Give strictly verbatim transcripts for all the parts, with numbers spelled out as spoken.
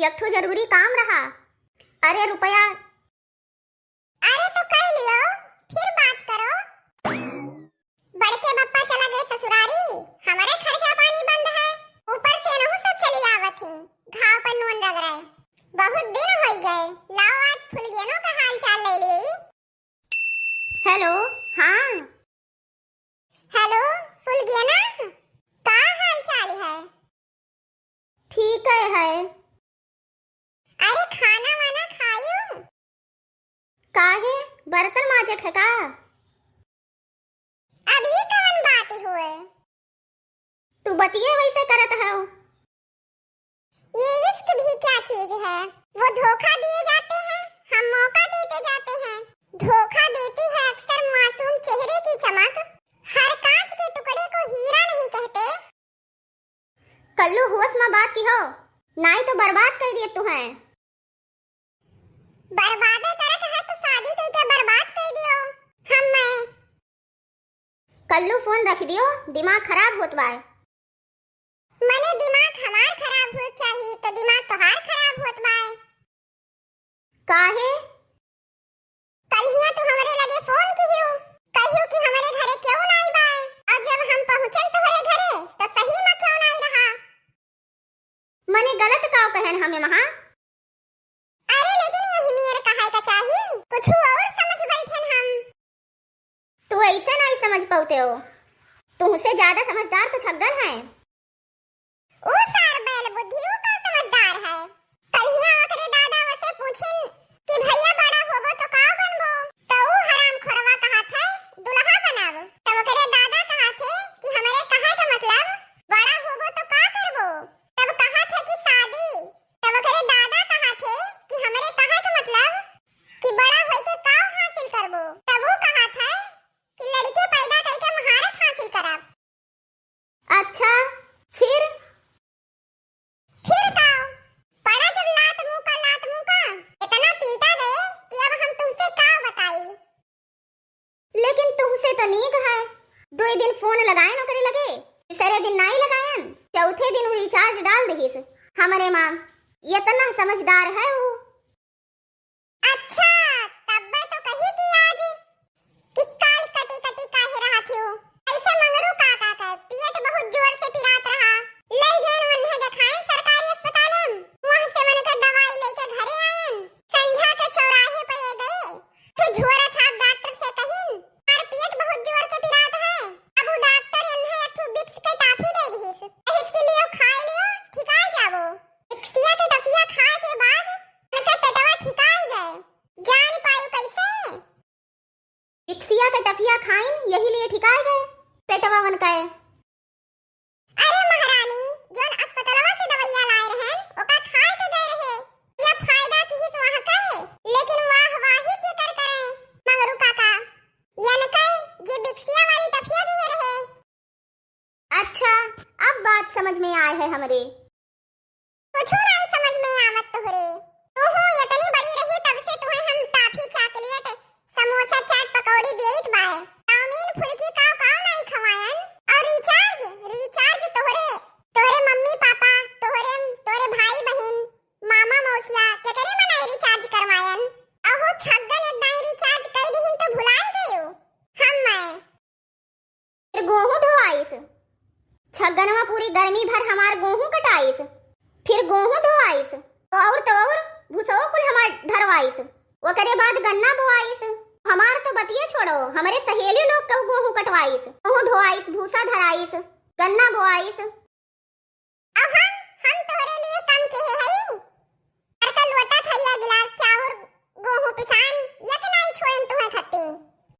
एक ठो जरूरी काम रहा। अरे रुपया। अरे तो कह लियो, फिर बात करो। बड़के बप्पा चला गए ससुरारी, हमरे खर्चा पानी बंद है, ऊपर से एनहू सब चली आवत ही, घाव पर नून रगड़े। बहुत दिन होई गए, लाओ आज फुलगेनो का हाल चाल ले ली। हेलो, हाँ। हेलो, फुलगेना, का हाल चाल है? ठीक है, है। अरे खाना वाना खायू? काहे, बर्तन माजे है का? अब ई कवन बात हुए? तू बतिये वैसे करत हौ। ये इश्क भी क्या चीज है? वो धोखा दिए जाते हैं, हम मौका देते जाते हैं। धोखा देती है अक्सर मासूम चेहरे की चमक। हर कांच के टुकड़े को हीरा नहीं कहते। कल्लू, होश में बात किहो, नाई तो बर्बाद कर दिए तुहें। बर्बादे करे के है तो शादी कइके बर्बाद कर दियो। हम मैं कल्लू, फोन रख दियो, दिमाग खराब होत बाय। मने दिमाग हमार खराब होत चाही तो दिमाग तोहार खराब होत बाय। काहे? कल्हिया तू हमरे लगे फोन किहियो, कहियो कि हमरे घरे क्यों नाई बाय, और जब हम पहुँचन तोहरे घरे तो सही में क्यों नाई रहा। मने गलत काव कहन हमें महा? अरे लेकिन यही मेर कहे का चाही, कुछ और समझ बैठन हम। तू ऐसे नहीं समझ पाते हो, तुमसे ज्यादा समझदार तो छग्गन है। ऊ सार बैल बुद्धि, ऊ का समझदार है। कल्हिया ओकरे दादा वसे पूछिन कि भैया बड़ा होबो तो का बनबो, तो ऊ हराम खोरवा कहा थे दुल्हा बनब। तब ओकरे दादा कहा थे कि हमरे कहे का मतलब बड़ा होबो तो का करबो, तब कहा थे कि शादी। तब ओकरे दादा कहा थे कि हमरे कहे का मतलब कि बड़ा होई के का हासिल करबो, तब ऊ कहा थे कि लड़के पैदा करके महारत हासिल करब। अच्छा, फिर? फिर का? पड़ा जब लात मुंह का, लात मुंह का, इतना पीटा गए कि अब हम तुमसे का बताई। लेकिन तुमसे तो नीक है, दो दिन फोन लगाए न करे लगे, तीसरे दिन नाई लगायन, चौथे दिन वो रिचार्ज डाल दीस। हमरे माँ इतना समझदार है वो। अच्छा, तब्बे तो कही कि आज कि काल कटी कटी काहे रहत हो? ऐसे मंगरू काका के पेट बहुत जोर से पिरात रहा। ले गए उन्हें देखाएं सरकारी अस्पताल में। वहाँ से मन के दवाई लेके घरे आयन। संझा के चौराहे पे ये गए। तो झोरा छाप डॉक्टर से कहिन, "हमार पेट बहुत जोर के पिरात है।" अब वो डॉक्टर इन्हें एक ठो विक्स के टाफी दे दीस। इसके लिए खाए लियो, ठिकाए जावो। विक्सिया के टफिया खाए के बाद उनके पेटवा ठिकाए गए। जान पायो कैसे? विक्सिया के टफिया खाइन, यही लिए ठिकाए गए पेटवा उनके। अरे महारानी, जोन अस्पतालवा से दवाइया लाए रहन, ओका खाए के गए रहे। या फायदा किहिस वहाँ के, लेकिन वाह वाही के कर करे मंगरू काका। यनके जे विक्सिया वाली टफिया दिए रहे। अच्छा, अब बात समझ में आए है हमरे। कुछ नहीं समझ में आवत तोहरे। तू हूँ इतनी बड़ी रही तब से तुहे हम टाफी, चॉकलेट, समोसा, चाट, पकौड़ी देत बाए। चाउमीन, फुलकी काव काव नाई खवायन। और रिचार्ज, रिचार्ज तोहरे, तोहरे मम्मी पापा, तोहरे, तोहरे भाई बहिन, मामा मौसिया, केकरे मनाई रिचार्ज करवायन। अहो छग्गन एक दाई रिचार्ज कई दिहिन तो भुलाई गयो। हम मैं फिर गोहूं ढोआइस। छग्गनवा पूरी गर्मी भर हमार गोहूं कटाइस, फिर गोहूं ढोआइस, तो और तो और भूसो कुल हमार धरवाइस। ओकरे बाद गन्ना बोआइस। हमार तो बतिये छोड़ो, हमरे सहेली लोग के गोहूं कटवाइस, गोहूं ढोआइस, भूसा धराइस, गन्ना बोआइस। अब हम, हम तोहरे लिए कम केहे हई? अरे का लोटा, थरिया, गिलास, चाउर, गोहूं, पिसान, एक नाई छोड़न तुहे खत्ती।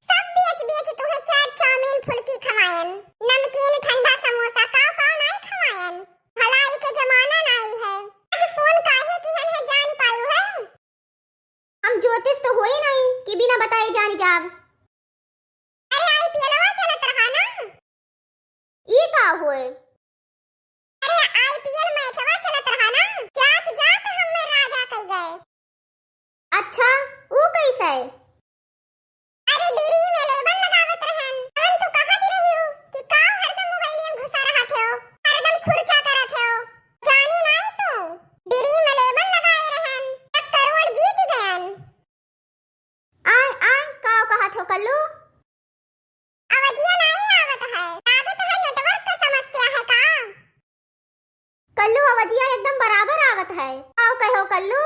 सब बेच बेच तुहे चाट, चाउमीन, फुलकी खवायन, नमकीन, ठंडा, समोसा, काव काव नाई खवायन। भलाई के जमाना नाई है। आज फोन काहे किहन है, जान पायु है? हम ज्योतिष तो होई नहीं कि बिना बताए जान जाब। अरे आईपीएलवा चलत रहा ना? ई का होए? अरे आईपीएल मैचवा चलत रहा ना, जात जात हमें राजा कई गए। अच्छा, ऊ कैसे? अरे ड्रीम इलेवन लगावत रहन, हम तो कहत रही हूँ कि का हरदम मोबाइल में घुसा रहत हो, हरदम खुर्चा करत हो, जानी नहीं तू। ड्रीम इलेवन कल्लू,